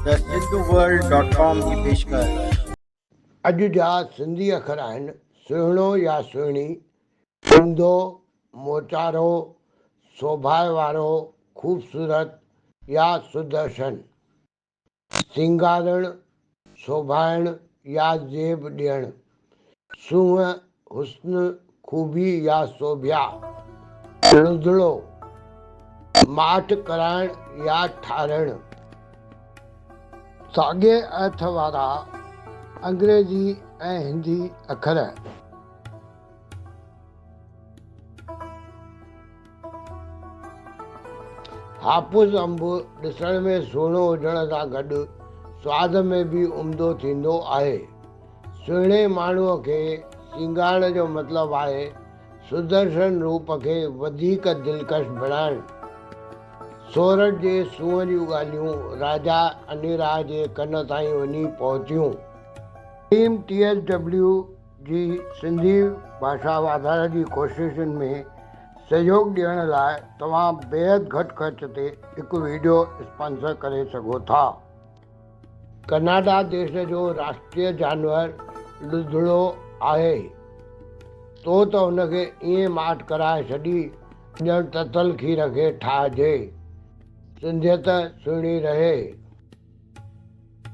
The Sindhu world dot com جي پيشڪش. اڄ جا سنڌي اکر آهن، سهڻو يا سهڻي، عمدو، موچارو، سوڀائي وارو، خوبصورت يا سدرشن. سينگارڻ، سوڀائڻ يا زيب ڏيڻ. سونهن، حسن، خوبي يا سوڀيا. لڌڙو، ماٺ ڪرائڻ يا ٺارڻ. ساڳئي ارٿ وارا انگريزي ۽ هندي اکر. هاپوس انب ڏسڻ ۾ سهڻو هجڻ سان گڏ سواد ۾ به عمدو ٿيندو آهي. سهڻي ماڻهوء کي سينگارڻ جو مطلب آهي سدرشن روپ کي وڌيڪ دلڪش بڻائڻ. سورٺ جي سونهن جون ڳالهيون راجا انيراء جي ڪن تائين وڃي پهتيون. ٽيم ٽي ايس ڊبليو جي سنڌي ڀاشا واڌاري جي ڪوششن ۾ سهيوڳ ڏيڻ لاء توهان بيحد گهٽ خرچ تي هڪ وڊيو اسپانسر ڪري سگهو ٿا. ڪئناڊا ديش جو راشٽريه جانور لڌڙو آهي. تو ته هن کي ائين ماٺ ڪرائي ڇڏي ڄڻ تتل کير کي ٺاهجي. سنڌيت سهڻي رهي.